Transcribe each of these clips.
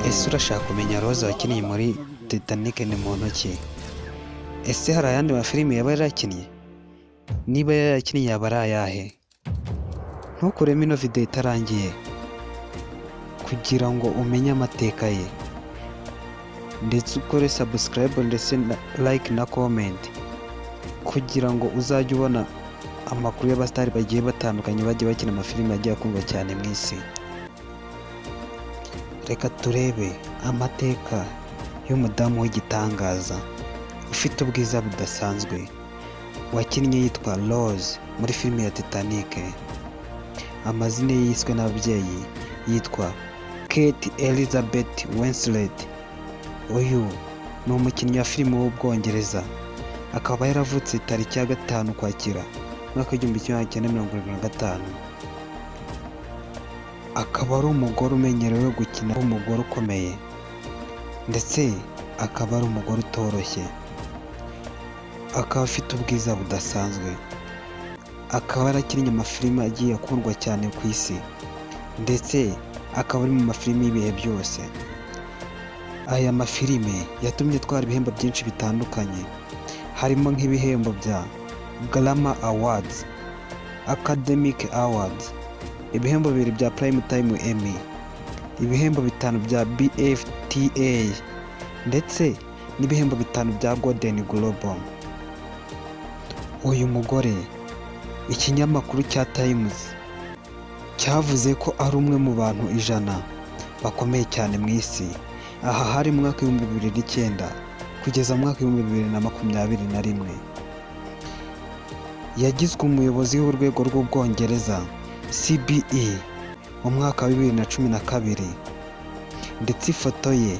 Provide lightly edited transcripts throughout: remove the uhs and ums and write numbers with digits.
Ese urashaka kumenya Rose wakinnye muri Titanic ni muntu ki? Ese hari ayandi mafilimi yaba yarakinnye? Niba yarakinnye yaba ari ayahe? Ntukuremo ino video itarangiye kugira ngo umenye amateka ye, ndetse ukore subscribe ndetse na like na comment kugira ngo uzajye ubona amakuru y'abasitari bagiye batandukanye bagiye bakina amafilimi agiye akundwa cyane mu isi. Reka turebe amateka y'umudamu w'igitangaza ufite ubwiza budasanzwe, wakinnye yitwa Rose muri filime ya Titanic. Amazina ye yiswe n'ababyeyi yitwa Kate Elizabeth Winslet. Uyu ni umukinnyi wa filime w'Ubwongereza, akaba yaravutse tariki ya 5 Ukwakira, umwaka w'1975. Akaba ari umugore umenyerewe gukina ari umugore ukomeye, ndetse akaba ari umugore utoroshye, akaba afite ubwiza budasanzwe, akaba yarakinnye amafilime agiye akundwa cyane ku isi, ndetse akaba ari mu mafilimi y'ibihe byose. Aya mafilime yatumye atwara ibihembo byinshi bitandukanye, harimo nk'ibihembo bya Grammy Awards, Academic Awards, ibihembo bibiri bya Primetime Emmy, ibihembo bitanu bya BAFTA, ndetse n'ibihembo bitanu bya Golden Globe. Uyu mugore, ikinyamakuru cya Times cyavuze ko ari umwe mu bantu 100 bakomeye cyane mu isi. Aha hari mu mwaka w'2009 kugeza mu mwaka w'2021. Yagizwe umuyobozi w'urwego rw'Ubwongereza CBE mu mwaka wa 2012, ndetse ifoto ye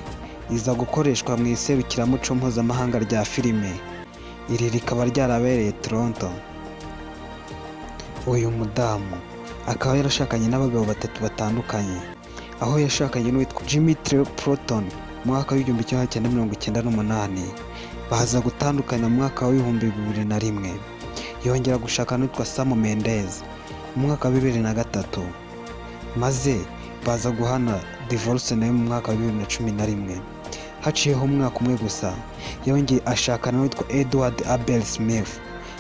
iza gukoreshwa mu iserukiramuco mpuzamahanga rya filime, iri rikaba ryarabereye Toronto. Uyu mudamu akaba yarashakanye n'abagabo batatu batandukanye, aho yashakanye n'uwitwa Jimmy Pluton mu mwaka w'1998, baza gutandukana mu mwaka w'2001. Yongera gushaka n'uwitwa Sam Mendes mu mwaka wa 2003, maze baza guhana divorce nawe mu mwaka wa 2011. Haciyeho umwaka umwe gusa, yongeye ashakana n'uwitwa Edward Abel Smith.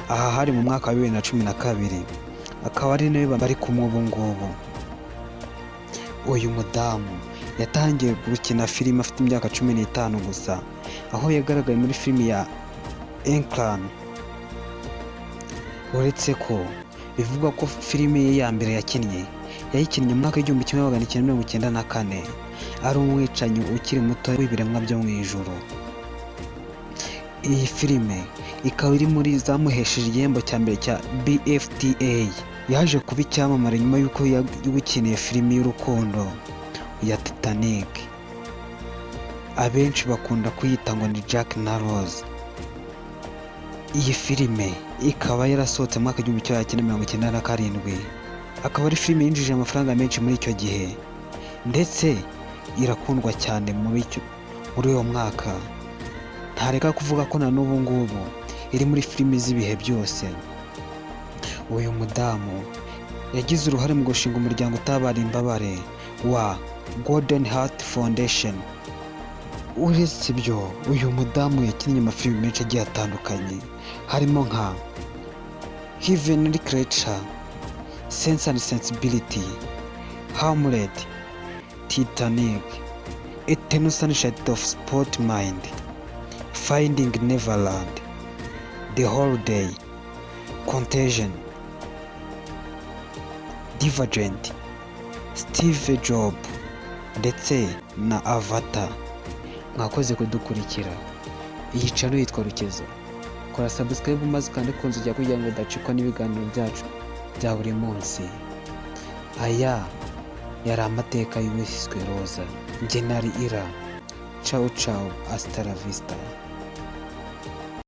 Aha hari mu mwaka wa 2012, akaba ari nawe bari kumwe ubu ngubu. Uyu mudamu yatangiye gukina filime afite imyaka 15 gusa, aho yagaragaye muri filime ya Enclan. Uretse ko bivugwa ko filime ye ya mbere yakinnye yayikinnye mu mwaka w'1994, ari umwicanyi ukiri muto w'ibiremwa byo mu ijuru. Iyi filime ikaba iri muri zamuhesheje igihembo cya mbere cya BAFTA. Yaje kuba icyamamare nyuma y'uko yawukiniye filime y'urukundo ya Titanic. Abenshi bakunda kuyita ngo ni Jack na Rose. Iyi filime ikaba yarasohotse mu mwaka w'1997, akaba ari filime yinjije amafaranga menshi muri icyo gihe, ndetse irakundwa cyane muri uwo mwaka. Ntareka kuvuga ko na n'ubu ngubu iri muri filimi z'ibihe byose. Uyu mudamu yagize uruhare mu gushinga umuryango utabara imbabare wa Golden Heart Foundation. Uretse ibyo, uyu mudamu yakinnye amafilimi menshi agiye atandukanye, harimo nka Heavenly Creature, Sense and Sensibility, Hamlet, Titanic, Eternal Sunshine of Spot Mind, Finding Neverland, The Holiday, Contagion, Divergent, Steve Jobs ndetse na Avatar. Mwakoze kudukurikira. Iyi channel yitwa Rukezo. Kora subscribe maze ukande ku nzogera kugira ngo udacikwa n'ibiganiro byacu bya buri munsi. Aya yari amateka y'uwiswe Roza. Njye nari Ira. Ciao ciao, hasta la vista.